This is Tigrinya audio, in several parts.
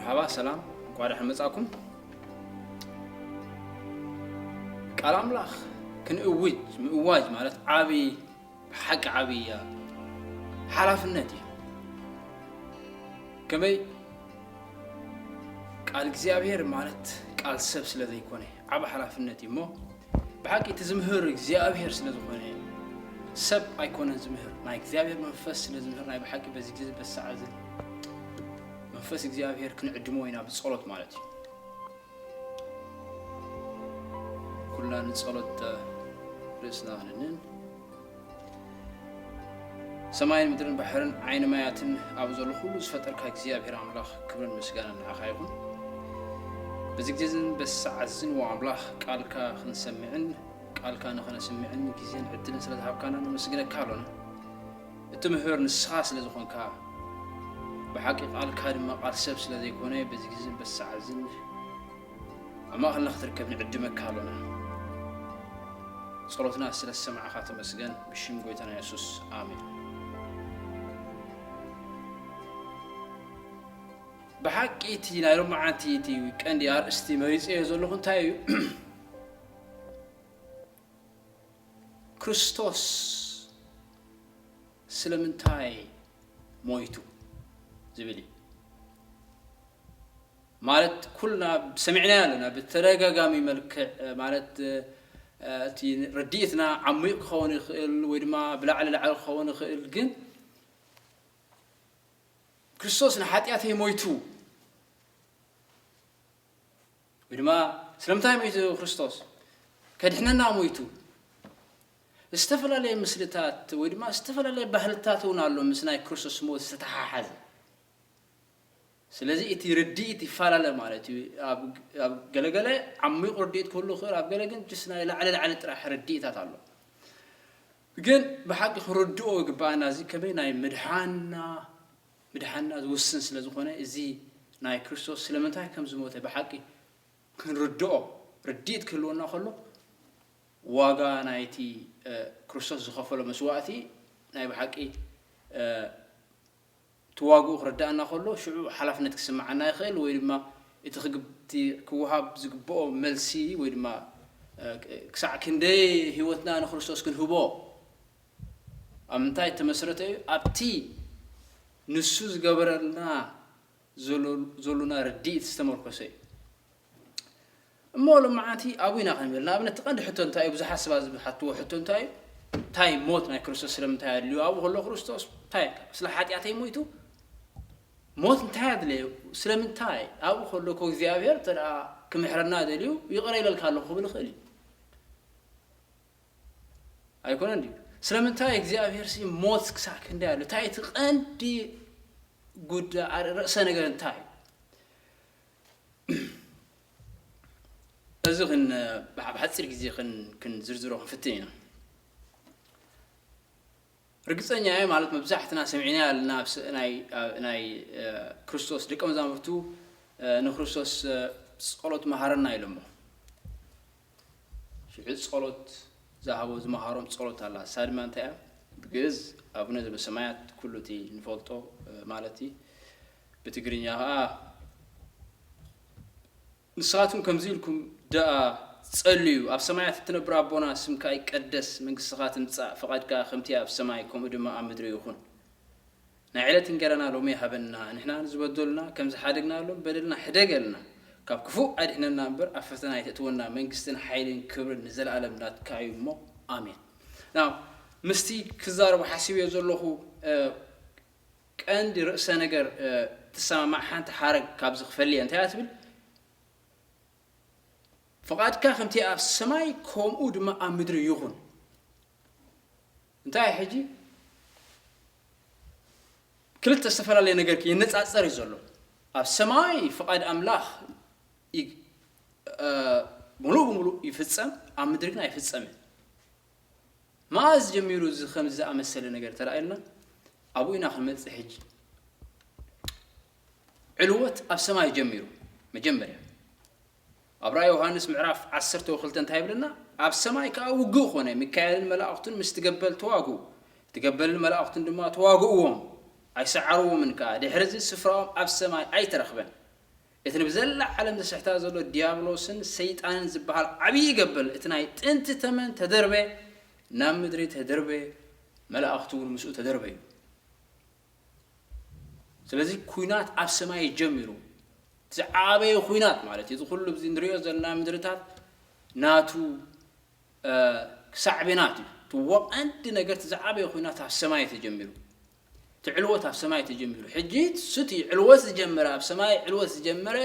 መርሓባ፣ ሰላም፣ እንኳዕ ደሓን መጻእኩም። ቃል ኣምላኽ ክንእውጅ፣ ምእዋጅ ማለት ዓቢ፣ ብሓቂ ዓቢ ሓላፍነት እዩ። ከመይ? ቃል እግዚኣብሔር ማለት ቃል ሰብ ስለ ዘይኮነ ዓቢ ሓላፍነት እዩ እሞ፣ ብሓቂ እቲ ዝምህር እግዚኣብሔር ስለ ዝኾነ፣ ሰብ ኣይኮነን ዝምህር፣ ናይ እግዚኣብሔር መንፈስ ስለ ዝምህር፣ ናይ ብሓቂ በዚ ግዜ በሳዕ እዚ መንፈስ እግዚኣብሔር ክንዕድሞ ኢና ብጸሎት ማለት እዩ። ኩልና ንጸሎት ርእስና ክንንን። ሰማይን ምድርን ባሕርን ዓይኒ ማያትን ኣብ ዘሎ ኩሉ ዝፈጠርካ እግዚኣብሔር ኣምላኽ ክብርን ምስጋናን ንዓኻ ይኹን። በዚ ግዜ እዝን በዚ ሰዓት እዝን ዎ ኣምላኽ ቃልካ ክንሰምዕን ቃልካ ንኸነስምዕን ግዜን ዕድልን ስለ ዝሃብካና ነመስግነካ ኣሎና። እትምህር ንስኻ ስለ ዝኾንካ ብሓቂ ቃልካ ድማ ቃል ሰብ ስለ ዘይኮነ በዚ ግዜ እዝን በዚ ሰዓት እዝን ኣብ ማእኸልና ክትርከብ ንዕድመካ ኣሎና። ጸሎትና ስለ ዝሰማዕኻ ተመስገን፣ ብሽም ጎይታና የሱስ፣ ኣሜን። ብሓቂ እቲ ናይ ሎማዓንቲ እቲ ቀንዲ ኣርእስቲ መሪጸዮ ዘለኹ እንታይ እዩ? ክርስቶስ ስለምንታይ ሞይቱ ዝብል እዩ። ማለት ኩልና ሰሚዕናዮ ኣለና ብተደጋጋሚ መልክዕ፣ ማለት፣ እ፣ እቲ ርድኢትና ዓሚቕ ክኸውን ይኽእል ወይ ድማ ብላዕሊ ላዕሊ ክኸውን ይኽእል፣ ግን ክርስቶስ ንሓጢኣተይ ሞይቱ ወይ ድማ ስለምንታይ ሞይቱ ክርስቶስ? ከድሕነና ሞይቱ። ዝተፈላለየ ምስልታት ወይ ድማ ዝተፈላለየ ባህልታት እውን ኣሎ ምስ ናይ ክርስቶስ ሞት ዝተተሓሓዘ። ስለዚ እቲ ርድኢት ይፈላለ ማለት እዩ። ኣብ፣ ኣብ ገለገለ ዓሚቕ ርድኢት ክህሉ ይኽእል፣ ኣብ ገለ ግን ጅስ ናይ ላዕሊ ላዕሊ ጥራሕ ርድኢታት ኣሎ። ግን ብሓቂ ክርድኦ ይግባኣና፣ እዚ ከመይ ናይ ምድሓንና፣ ምድሓንና ዝውስን ስለ ዝኾነ፣ እዚ ናይ ክርስቶስ ስለምንታይ ከም ዝሞተ ብሓቂ ክንርድኦ፣ ርድኢት ክህልወና ከሎ፣ ዋጋ ናይቲ፣ እ፣ ክርስቶስ ዝኸፈሎ መስዋእቲ ናይ ብሓቂ፣ እ፣ እቲ ዋግኡ ክርድኣና ከሎ፣ ሽዑ ሓላፍነት ክስምዓና ይኽእል፣ ወይ ድማ እቲ ክግብ-፣ እቲ ክወሃብ ዝግብኦ መልሲ፣ ወይ ድማ፣ እ፣ ክሳዕ ክንደይ ህይወትና ንክርስቶስ ክንህቦ፣ ኣብ ምንታይ እተመስረተ እዩ? ኣብቲ ንሱ ዝገበረልና ዘሎ-፣ ዘሎና ርድኢት ዝተመርኮሰ እዩ። እሞ ሎማዓንቲ ኣብኡ ኢና ክንብል። ንኣብነት፣ እቲ ቀንዲ ሕቶ እንታይ እዩ? ብዙሓት ሰባት ዝሓትዎ ሕቶ እንታይ እዩ? እንታይ ሞት ናይ ክርስቶስ ስለምንታይ ኣድልዩ? ኣብኡ ከሎ ክርስቶስ እንታይ ስለ ሓጢኣተይ ሞይቱ? ሞት እንታይ ኣድለየ? ስለምንታይ? ኣብኡ ከሎ እኮ እግዚኣብሔር እንተ ደኣ ክምሕረና ደልዩ፣ ይቕረ ኢለልካ ኣለኹ ክብል ይኽእል እዩ። ኣይኮነን ድዩ? ስለምንታይ እግዚኣብሔር ሲ ሞት ክሳዕ ክንደይ ኣሎ? እንታይ እቲ ቀንዲ ጉዳይ፣ ኣር-፣ ርእሰ ነገር እንታይ እዩ? እዚ ክን-፣ ብሓ-፣ ብሓጺር ግዜ ክን-፣ ክንዝርዝሮ ክንፍትን ኢና። ርግጸኛ እየ፣ ማለት መብዛሕትና ሰሚዕና ኣለና፣ ኣብ ስ-፣ ናይ፣ ኣብ ናይ፣ እ፣ ክርስቶስ ደቀ መዛሙርቱ፣ እ፣ ንክርስቶስ፣ እ፣ ጸሎት መሃረና ኢሎሞ። ሽዑ ጸሎት ዝሃቦ ዝመሃሮም ጸሎት ኣላ። እሳ ድማ እንታይ እያ? ብግእዝ ኣቡነ ዘበሰማያት ኩሉ እቲ ንፈልጦ፣ እ፣ ማለት እዩ። ብትግርኛ ኸኣ ንስኻትኩም ከምዚ ኢልኩም ደኣ ጸልዩ፣ ኣብ ሰማያት እትነብር ኣቦና፣ ስምካ ይቀደስ፣ መንግስትኻ ትምጻእ፣ ፈቓድካ ከምቲ ኣብ ሰማይ ከምኡ ድማ ኣብ ምድሪ ይኹን። ናይ ዕለት እንጀራና ሎሚ ሃበና፣ ንሕና ንዝበደሉና ከም ዝሓደግናሎም በደልና ሕደገልና፣ ካብ ክፉእ ኣድሕነና እምበር ኣብ ፈተና ኣይተእትወና፣ መንግስትን ሓይልን ክብርን ንዘለኣለም ናትካ እዩ እሞ ኣሜን። ናው ምስቲ ክዛረቡ ሓሲበዮ ዘለኹ፣ እ፣ ቀንዲ ርእሰ ነገር፣ እ፣ ትሰማማዕ ሓንቲ ሓረግ ካብዚ ክፈልየ እንታይ እያ ትብል? ፍቓድካ ከምቲ ኣብ ሰማይ ከምኡ ድማ ኣብ ምድሪ ይኹን። እንታይ ሕጂ ክልተ ዝተፈላለየ ነገር የነጻጸር እዩ ዘሎ። ኣብ ሰማይ ፍቓድ ኣምላኽ ይ-፣ እ፣ ምሉእ ብምሉእ ይፍጸም፣ ኣብ ምድሪ ግን ኣይፍጸምን። መኣዝ ጀሚሩ እዚ ከምዚ ዝኣመሰለ ነገር ተራእየልና? ኣብኡ ኢና ክንመጽእ ሕጂ። ዕልወት ኣብ ሰማይ ጀሚሩ። መጀመርያ ኣብ ራእይ ዮሃንስ ምዕራፍ ዓሰርተ ወክልተ እንታይ ይብለና? ኣብ ሰማይ ከኣ ውግእ ኾነ፣ ሚካኤልን መላእኽቱን ምስ ትገበል ተዋግኡ፣ ትገበልን መላእኽቱን ድማ ተዋግእዎም፣ ኣይሰዓርዎምን ከኣ። ድሕሪ እዚ ስፍራኦም ኣብ ሰማይ ኣይተረኽበን። እቲ ንብዘላ ዓለም ዘስሕታ ዘሎ ዲያብሎስን ሰይጣንን ዝበሃል ዓብዪ ገበል፣ እቲ ናይ ጥንቲ ተመን ተደርበ፣ ናብ ምድሪ ተደርበ፣ መላእኽቱ እውን ምስኡ ተደርበ እዩ። ስለዚ ኲናት ኣብ ሰማይ ጀሚሩ። እቲ ዝዓበየ ኲናት ማለት እዩ። እዚ ኩሉ እዚ ንሪኦ ዘለና ምድርታት ናቱ፣ እ፣ ሳዕቤናት እዩ። እቲ ወቐንዲ ነገር፣ እቲ ዝዓበየ ኲናት ኣብ ሰማይ ተጀሚሩ። እቲ ዕልወት ኣብ ሰማይ ተጀሚሩ። ሕጂ እሱ እቲ ዕልወት ዝጀመረ፣ ኣብ ሰማይ ዕልወት ዝጀመረ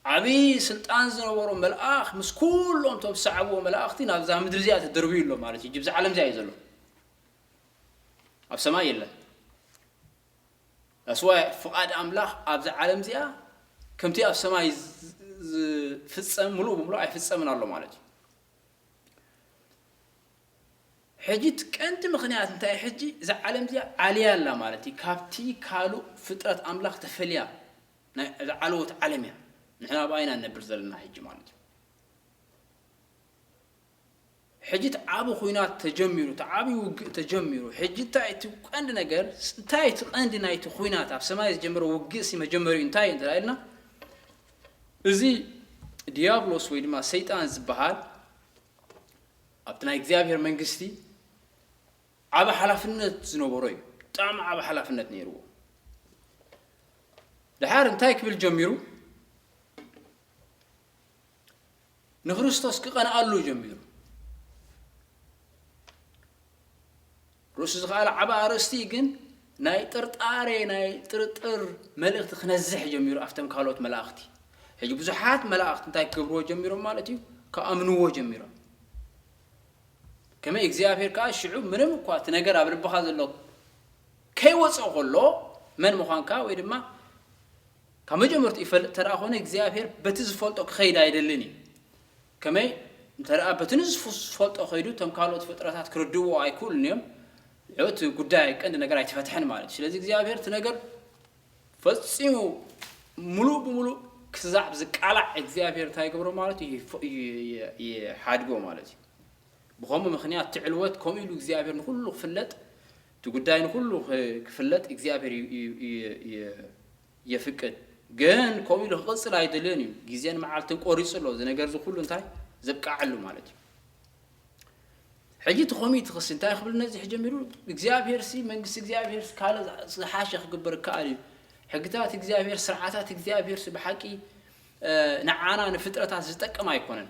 ዓብዪ ስልጣን ዝነበሮ መልኣኽ ምስ ኩሎም እቶም ዝሰዓብዎ መላእኽቲ ናብዛ ምድሪ እዚኣ ተደርብዩ ኣሎ ማለት እዩ። ሕጂ ብዛ ዓለም እዚኣ እዩ ዘሎ። ኣብ ሰማይ የለን። That's why ፍቓድ ኣምላኽ ኣብዛ ዓለም እዚኣ ከምቲ ኣብ ሰማይ ዝ-፣ ዝፍጸም ምሉእ ብምሉእ ኣይፍጸምን ኣሎ ማለት እዩ። ሕጂ እቲ ቀንዲ ምኽንያት እንታይ? ሕጂ እዛ ዓለም እዚኣ ዓልያ ኣላ ማለት እዩ። ካብቲ ካልእ ፍጥረት ኣምላኽ ተፈልያ፣ ናይ፣ እዛ ዓለወት ዓለም እያ። ንሕና ብኣይና ንነብር ዘለና ሕጂ ማለት እዩ። ሕጂ እቲ ዓቢ ኹናት ተጀሚሩ፣ እቲ ዓቢ ውግእ ተጀሚሩ። ሕጂ እንታይ እቲ ቀንዲ ነገር፣ እንታይ እቲ ቀንዲ ናይቲ ኹናት፣ ኣብ ሰማይ ዝጀመረ ውግእ ሲ መጀመሪኡ እንታይ እዩ እንተ ኢልና፣ እዚ ዲያብሎስ ወይ ድማ ሰይጣን ዝበሃል ኣብቲ ናይ እግዚኣብሔር መንግስቲ ዓቢ ሓላፍነት ዝነበሮ እዩ። ብጣዕሚ ዓቢ ሓላፍነት ነይርዎ። ድሓር እንታይ ክብል ጀሚሩ? ንክርስቶስ ክቐንኣሉ ጀሚሩ። ርእሱ ዝኸኣለ ዓቢ ኣርእስቲ ግን ናይ ጥርጣሬ፣ ናይ ጥርጥር መልእኽቲ ክነዝሕ ጀሚሩ ኣብቶም ካልኦት መላእኽቲ። ሕጂ ብዙሓት መላእኽቲ እንታይ ክገብርዎ ጀሚሮም ማለት እዩ? ክኣምንዎ ጀሚሮም። ከመይ እግዚኣብሔር ከኣ ሽዑ ምንም እኳ እቲ ነገር ኣብ ልብኻ ዘሎ ከይወፅኦ ከሎ መን ምዃንካ ወይ ድማ ካብ መጀመርቱ ይፈልጥ እንተ ደኣ ኾነ እግዚኣብሔር በቲ ዝፈልጦ ክኸይድ ኣይደልን እዩ። ከመይ እንተ ደኣ በቲ ንዝፍ-፣ ዝፈልጦ ኸይዱ እቶም ካልኦት ፍጥረታት ክርድእዎ ኣይክእሉን እዮም። እቲ ጉዳይ ቀንዲ ነገር ኣይተፈትሐን ማለት እዩ። ስለዚ እግዚኣብሔር እቲ ነገር ፈጺሙ ምሉእ ብምሉእ ክዛዕ ዝቃላዕ እግዚኣብሔር እንታይ ይገብሮ ማለት እዩ? ይፍ-፣ ይ-፣ ይ-፣ ይሓድጎ ማለት እዩ። ብኸምኡ ምኽንያት እቲ ዕልወት ከምኡ ኢሉ እግዚኣብሔር ንኹሉ ክፍለጥ፣ እቲ ጉዳይ ንኹሉ ክ-፣ ክፍለጥ እግዚኣብሔር ዩ-፣ ዩ-፣ ዩ-፣ ዩ-፣ የፍቅድ። ግን ከምኡ ኢሉ ክቕጽል ኣይደልን እዩ። ግዜን መዓልትን ቆሪጹ ኣሎ። እዚ ነገር እዚ ኩሉ እንታይ ዘብቅዓሉ ማለት እዩ። ሕጂ እቲ ኮሚቴ ክሲ እንታይ ክብል ነዚሕ ጀሚሩ? እግዚኣብሔር ሲ፣ መንግስቲ እግዚኣብሔር ሲ ካልእ ዝሓሸ ክግበር ይከኣል እዩ። ሕግታት እግዚኣብሔር፣ ስርዓታት እግዚኣብሔር ሲ ብሓቂ፣ እ፣ ንዓና ንፍጥረታት ዝጠቅም ኣይኮነን።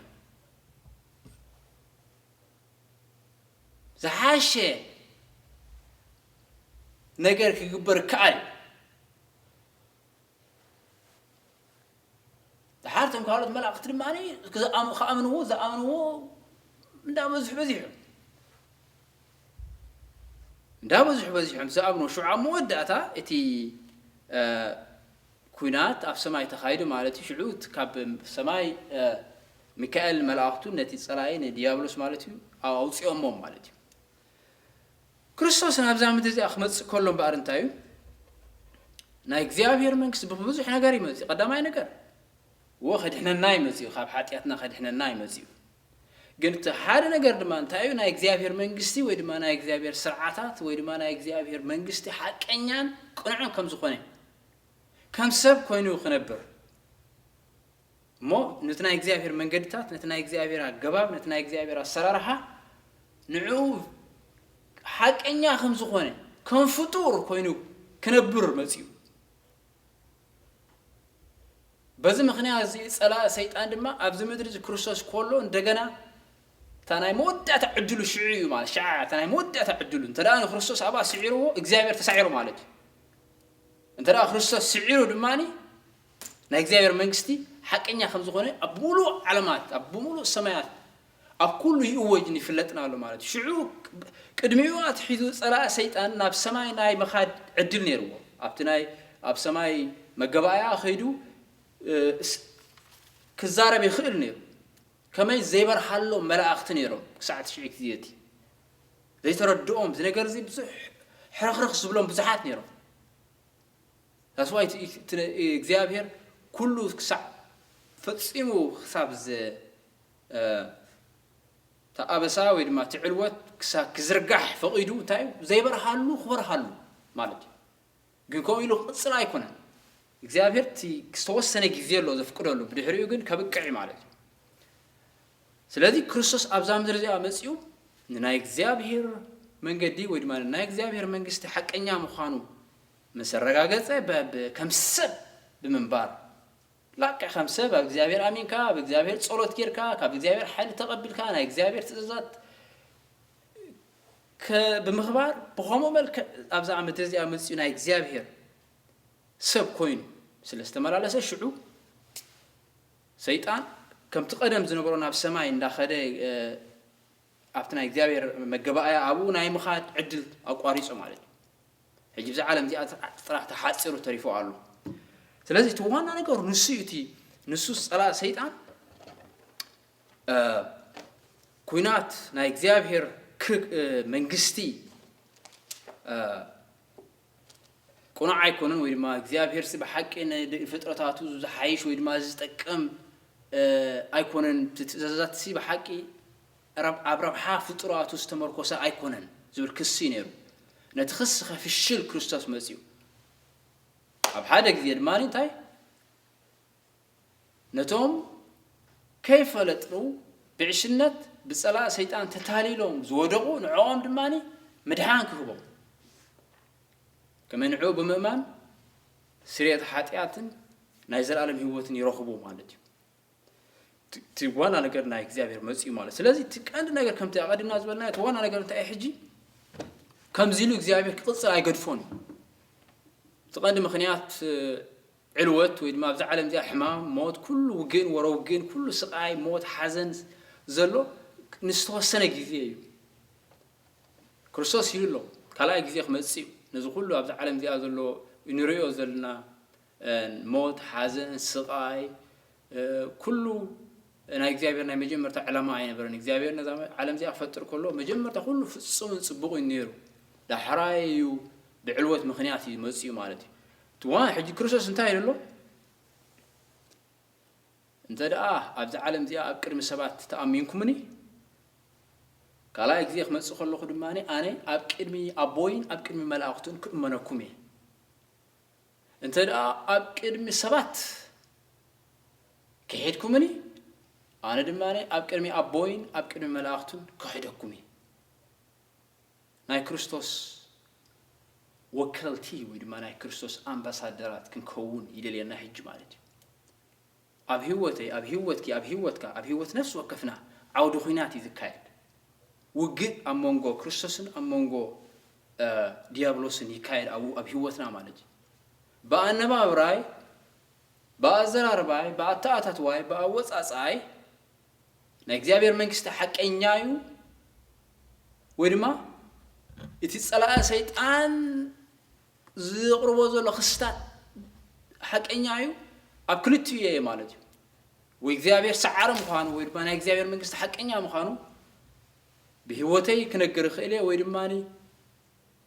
ዝሓሸ ነገር ክግበር ይከኣል እዩ። ድሓር እቶም ካልኦት መላእኽቲ ድማ ክኣም-፣ ክኣምንዎ፣ ዝኣምንዎ እንዳበዝሑ በዚሖም። እንዳበዝሑ በዚሖም ዝኣምንዎ። ሽዑ ኣብ መወዳእታ እቲ፣ እ፣ ኲናት ኣብ ሰማይ ተኻይዱ ማለት እዩ። ሽዑ እቲ ካብ ሰማይ፣ እ፣ ሚካኤል መላእኽቱ ነቲ ጸላኢ ንዲያብሎስ ማለት እዩ ኣውጺኦሞም ማለት እዩ። ክርስቶስ ናብዛ ምድሪ እዚኣ ክመጽእ ከሎ እምበኣር እንታይ እዩ? ናይ እግዚኣብሔር መንግስቲ ብብዙሕ ነገር ይመጽእ። ቀዳማይ ነገር፣ እዎ ከድሕነና ይመጽእ እዩ፣ ካብ ሓጢኣትና ከድሕነና ይመጽእ እዩ። ግን እቲ ሓደ ነገር ድማ እንታይ እዩ? ናይ እግዚኣብሔር መንግስቲ ወይ ድማ ናይ እግዚኣብሔር ስርዓታት ወይ ድማ ናይ እግዚኣብሔር መንግስቲ ሓቀኛን ቅኑዕን ከም ዝኾነ፣ ከም ሰብ ኮይኑ ክነብር እሞ ነቲ ናይ እግዚኣብሔር መንገድታት፣ ነቲ ናይ እግዚኣብሔር ኣገባብ፣ ነቲ ናይ እግዚኣብሔር ኣሰራርሓ ንዕኡ ሓቀኛ ከም ዝኾነ፣ ከም ፍጡር ኮይኑ ክነብር መጺኡ። በዚ ምኽንያት እዚ ጸላኢ ሰይጣን ድማ ኣብዚ ምድሪ እዚ ክርስቶስ ከሎ እንደገና እታ ናይ መወዳእታ ዕድሉ ሽዑ እዩ ማለት፣ ሽዓ እታ ናይ መወዳእታ ዕድሉ። እንተ ደኣ ንክርስቶስ ኣብኣ ስዒርዎ፣ እግዚኣብሔር ተሳዒሩ ማለት እዩ። እንተ ደኣ ክርስቶስ ስዒሩ ድማኒ ናይ እግዚኣብሔር መንግስቲ ሓቀኛ ከም ዝኾነ ኣብ ብምሉእ ዓለማት፣ ኣብ ብምሉእ ሰማያት፣ ኣብ ኩሉ ይእወጅን ይፍለጥን ኣሎ ማለት እዩ። ሽዑ ቅድሚኡ ኣትሒዙ ጸላኢ ሰይጣን ናብ ሰማይ ናይ ምኻድ ዕድል ነይርዎ። ኣብቲ ናይ፣ ኣብ ሰማይ መገባእያ ከይዱ፣ እ፣ ስ-፣ ክዛረብ ይኽእል ነይሩ። ከመይ ዘይበርሃሎም መላእኽቲ ነይሮም ክሳዕ ትሽዒ ግዜ እቲ ዘይተረድኦም፣ እዚ ነገር እዚ ብዙሕ ሕርኽርኽ ዝብሎም ብዙሓት ነይሮም። That's why እቲ፣ እቲ እግዚኣብሔር ኩሉ ክሳዕ ፈጺሙ ክሳብ ዝ-፣ እ፣ እቲ ኣበሳ ወይ ድማ እቲ ዕልወት ክሳብ ክዝርጋሕ ፈቒዱ እንታይ እዩ? ዘይበርሃሉ ክበርሃሉ ማለት እዩ። ግን ከምኡ ኢሉ ክቕጽል ኣይኮነን። እግዚኣብሔር እቲ ዝተወሰነ ግዜ ኣሎ ዘፍቅደሉ፣ ብድሕሪኡ ግን ከብቅዕ እዩ ማለት እዩ። ስለዚ ክርስቶስ ኣብዛ ምድሪ እዚኣ መጺኡ ንናይ እግዚኣብሔር መንገዲ ወይ ድማ ናይ እግዚኣብሔር መንግስቲ ሓቀኛ ምዃኑ ምስ ኣረጋገጸ፣ በ- ብ- ከም ሰብ ብምንባር፣ ላቀ ከም ሰብ ኣብ እግዚኣብሔር ኣሚንካ፣ ኣብ እግዚኣብሔር ጸሎት ጌርካ፣ ካብ እግዚኣብሔር ሓይሊ ተቐቢልካ፣ ናይ እግዚኣብሔር ትእዛዛት ከ- ብምኽባር፣ ብኸምኡ መልክዕ ኣብዛ ምድሪ እዚኣ መጺኡ ናይ እግዚኣብሔር ሰብ ኮይኑ ስለ ዝተመላለሰ፣ ሽዑ ሰይጣን ከምቲ ቀደም ዝነበሮ ናብ ሰማይ እንዳኸደ፣ እ፣ ኣብቲ ናይ እግዚኣብሔር መገባእያ ኣብኡ ናይ ምኻድ ዕድል ኣቋሪጹ ማለት እዩ። ሕጂ ብዛ ዓለም እዚኣ ጥራሕ ተሓጺሩ ተሪፉ ኣሎ። ስለዚ እቲ ዋና ነገሩ ንሱ እዩ። እቲ ንሱ ጸላእ ሰይጣን፣ እ፣ ኩናት ናይ እግዚኣብሔር ክር-፣ እ፣ መንግስቲ፣ እ፣ ቅኑዕ ኣይኮነን፣ ወይ ድማ እግዚኣብሔር ሲ ብሓቂ ንፍጥረታቱ ዝሓይሽ ወይ ድማ ዝጠቅም፣ እ፣ ኣይኮነን፣ እቲ ትእዛዛት ሲ ብሓቂ ረብ-፣ ኣብ ረብሓ ፍጡራቱ ዝተመርኮሰ ኣይኮነን ዝብል ክሲ ነይሩ። ነቲ ክሲ ከፍሽል ክርስቶስ መጺኡ። ኣብ ሓደ ግዜ ድማ እንታይ ነቶም ከይፈለጡ ብዕሽነት ብጸላእ ሰይጣን ተታሊሎም ዝወደቑ ንዕኦም ድማ ምድሓን ክህቦም፣ ከመይ ንዕኡ ብምእማን ስርየት ሓጢኣትን ናይ ዘለኣለም ህይወትን ይረኽቡ ማለት እዩ። እቲ- እቲ ዋና ነገር ናይ እግዚኣብሔር መጽኡ ማለት። ስለዚ እቲ ቀንዲ ነገር ከምቲ ኣቐዲምና ዝበልናዮ እቲ ዋና ነገር እንታይ እዩ? ሕጂ ከምዚ ኢሉ እግዚኣብሔር ክቕጽል ኣይገድፎን እዩ። እቲ ቀንዲ ምኽንያት፣ እ፣ ዕልወት ወይ ድማ ኣብዚ ዓለም እዚኣ ሕማም፣ ሞት፣ ኩሉ ውግእን ወረ ውግእን፣ ኩሉ ስቓይ፣ ሞት፣ ሓዘን ዘሎ ንዝተወሰነ ግዜ እዩ። ክርስቶስ ኢሉ ኣሎ፣ ካልኣይ ግዜ ክመጽእ እዩ። ነዚ ኩሉ ኣብዚ ዓለም እዚኣ ዘሎ ንሪኦ ዘለና፣ እ፣ ሞት፣ ሓዘን፣ ስቓይ፣ እ፣ ኩሉ ናይ እግዚኣብሔር ናይ መጀመርታ ዕላማ ኣይነበረን። እግዚኣብሔር ነዛ ዓለም እዚኣ ክፈጥር ከሎ መጀመርታ ኩሉ ፍጹምን ጽቡቕ እዩ ነይሩ። ዳሕራይ እዩ ብዕልወት ምኽንያት እዩ መጺኡ ማለት እዩ። እቲ ዋ-፣ ሕጂ ክርስቶስ እንታይ ኢሉ ኣሎ? እንተ ደኣ ኣብዚ ዓለም እዚኣ ኣብ ቅድሚ ሰባት ተኣሚንኩምኒ፣ ካልኣይ ግዜ ክመጽእ ከለኹ ድማ ኣነ ኣብ ቅድሚ ኣቦይን ኣብ ቅድሚ መላእኽቱን ክእመነኩም እየ። እንተ ደኣ ኣብ ቅድሚ ሰባት ክሒድኩምኒ፣ ኣነ ድማ ኣብ ቅድሚ ኣቦይን ኣብ ቅድሚ መላእኽቱን ክሕደኩም እየ። ናይ ክርስቶስ ወከልቲ ወይ ድማ ናይ ክርስቶስ ኣምባሳደራት ክንከውን ይደልየና ሕጂ ማለት እዩ። ኣብ ህይወተይ፣ ኣብ ህይወትኪ፣ ኣብ ህይወትካ፣ ኣብ ህይወት ነፍሲ ወከፍና ዓውዲ ኹናት እዩ ዝካየድ። ውግእ ኣብ መንጎ ክርስቶስን ኣብ መንጎ፣ እ፣ ዲያብሎስን ይካየድ ኣብኡ ኣብ ህይወትና ማለት እዩ። ብኣነባብራይ፣ ብኣዘራርባይ፣ ብኣተኣታትዋይ፣ ብኣወጻጽኣይ ናይ እግዚኣብሔር መንግስቲ ሓቀኛ እዩ ወይ ድማ እቲ ጸላኢ ሰይጣን ዝቕርቦ ዘሎ ክስታት ሓቀኛ እዩ፣ ኣብ ክልቲኡ እየ ማለት እዩ። ወይ እግዚኣብሔር ሰዓሪ ምዃኑ ወይ ድማ ናይ እግዚኣብሔር መንግስቲ ሓቀኛ ምዃኑ ብህይወተይ ክነግር እኽእል እየ፣ ወይ ድማ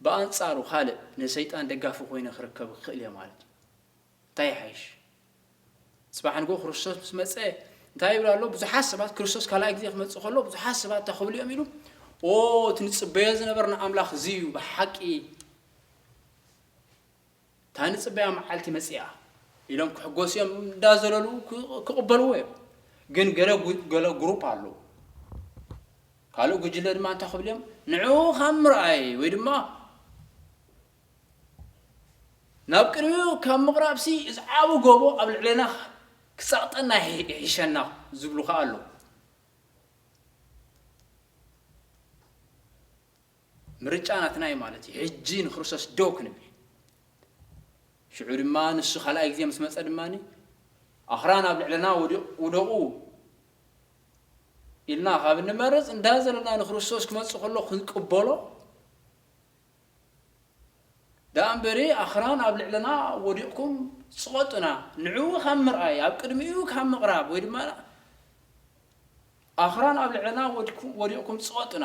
ብኣንጻሩ ካልእ ንሰይጣን ደጋፊ ኮይነ ክርከብ እኽእል እየ ማለት እዩ። እንታይ ይሓይሽ? ጽባሕ ንግሆ ክርስቶስ ምስ መጸ እንታይ ይብል ኣሎ? ብዙሓት ሰባት፣ ክርስቶስ ካልኣይ ግዜ ክመጽእ ከሎ ብዙሓት ሰባት እንታይ ክብሉ እዮም ኢሉ? "ኦ፣ እቲ ንጽበዮ ዝነበርና ኣምላኽ እዚ እዩ ብሓቂ፣ እታ ንጽበያ መዓልቲ መጺኣ" ኢሎም ክሕጎሱ እዮም፣ እንዳዘለሉ ክ-፣ ክቕበልዎ እዮም። ግን ገለ ጉ-፣ ገለ ግሩፕ ኣሎ። ካልእ ጉጅለ ድማ እንታይ ክብል እዮም? ንዕኡ ካብ ምርኣይ ወይ ድማ ናብ ቅድሚኡ ካብ ምቕራብሲ፣ እዚ ዓቢ ጎቦ ኣብ ልዕሌና ክጸቕጠና ይሒ-፣ ይሕሸና ዝብሉ ከኣ ኣለዉ። ምርጫ ናትና እዩ ማለት እዩ። ሕጂ ንክርስቶስ ደው ክንብል። ሽዑ ድማ ንሱ ካልኣይ ግዜ ምስ መጸ ድማ፣ ኣኽራን ኣብ ልዕለና ወዲቕ-፣ ውደቑ ኢልና ካብ እንመርጽ፣ እንዳ ዘለና ንክርስቶስ ክመጽእ ከሎ ክንቅበሎ፣ ደኣ እምበሪ ኣኽራን ኣብ ልዕለና ወዲቕኩም ጽቐጡና፣ ንዕኡ ካብ ምርኣይ፣ ኣብ ቅድሚኡ ካብ ምቕራብ፣ ወይ ድማ ኣኽራን ኣብ ልዕለና ወድኩ-፣ ወዲቕኩም ጽቐጡና፣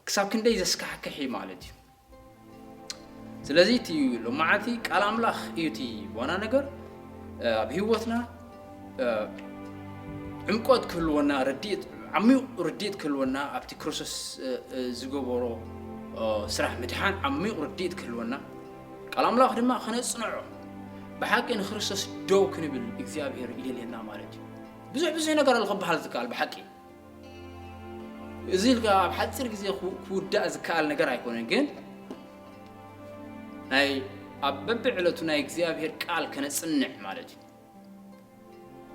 ክሳብ ክንደይ ዘስካሕክሕ እዩ ማለት እዩ። ስለዚ እቲ ሎማዓንቲ ቃል ኣምላኽ እዩ እቲ ዋና ነገር። እ፣ ኣብ ህይወትና፣ እ፣ ዕምቆት ክህልወና፣ ርድኢት፣ ዓሚቕ ርድኢት ክህልወና፣ ኣብቲ ክርስቶስ፣ እ፣ እ፣ ዝገበሮ፣ እ፣ ስራሕ ምድሓን ዓሚቕ ርድኢት ክህልወና፣ ቃል ኣምላኽ ድማ ከነጽንዖ፣ ብሓቂ ንክርስቶስ ደው ክንብል እግዚኣብሔር ይደልየና ማለት እዩ። ብዙሕ ብዙሕ ነገር ኣሎ ክበሃል ዝከኣል ብሓቂ። እዚ ኢልካ ኣብ ሓጺር ግዜ ክው-፣ ክውዳእ ዝከኣል ነገር ኣይኮነን፣ ግን ናይ ኣብ በብዕለቱ ናይ እግዚኣብሔር ቃል ከነጽንዕ ማለት እዩ።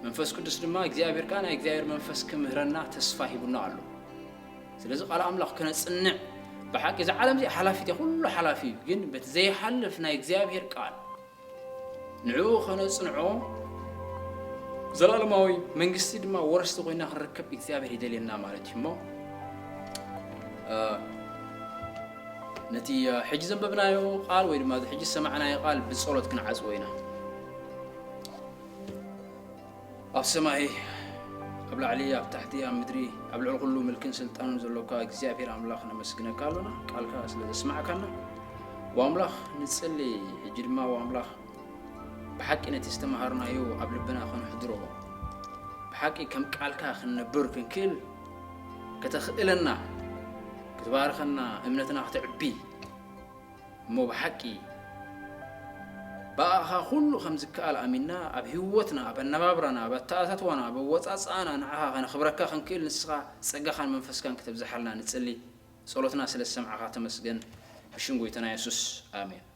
መንፈስ ቅዱስ ድማ እግዚኣብሔር ከኣ ናይ እግዚኣብሔር መንፈስ ክምህረና ተስፋ ሂቡና ኣሎ። ስለዚ ቃል ኣምላኽ ከነጽንዕ ብሓቂ እዛ ዓለም እዚኣ ሓላፊት እያ፣ ኩሉ ሓላፊ እዩ። ግን በቲ ዘይሓልፍ ናይ እግዚኣብሔር ቃል ንዕኡ ከነጽንዖ ዘላለማዊ መንግስቲ ድማ ወረስቲ ኮይና ክንርከብ እግዚኣብሔር ይደልየና ማለት እዩ። እሞ እ፣ ነቲ እ፣ ሕጂ ዘንበብናዮ ቃል ወይ ድማ እዚ ሕጂ ዝሰማዕናዮ ቃል ብጸሎት ክንዓጽዎ ኢና። ኣብ ሰማይ ኣብ ላዕሊ ኣብ ታሕቲ ኣብ ምድሪ ኣብ ልዕሊ ኩሉ ምልክን ስልጣንን ዘሎካ እግዚኣብሔር ኣምላኽ ነመስግነካ ኣሎና፣ ቃልካ ስለ ዘስማዕካና። ወኣምላኽ ንጽሊ። ሕጂ ድማ ወኣምላኽ ብሓቂ ነቲ ዝተምሃርናዮ ኣብ ልብና ከነሕድሮ፣ ብሓቂ ከም ቃልካ ክንነብር ክንክእል ከተኽእለና፣ ክትባርኸና፣ እምነትና ከተዕቢ፣ እሞ ብሓቂ ብኣኻ ኩሉ ከም ዝከኣል ኣሚንና ኣብ ህይወትና፣ ኣብ ኣነባብራና፣ ኣብ ኣተኣታትዋና፣ ኣብ ኣወጻጽኣና ንዓኻ ከነኽብረካ ክንክእል ንስኻ ጸጋኻን መንፈስካን ከተብዝሓልና ንጽሊ። ጸሎትና ስለ ዝሰማዕኻ ተመስገን። ብሽም ጎይታና የሱስ፣ ኣሜን።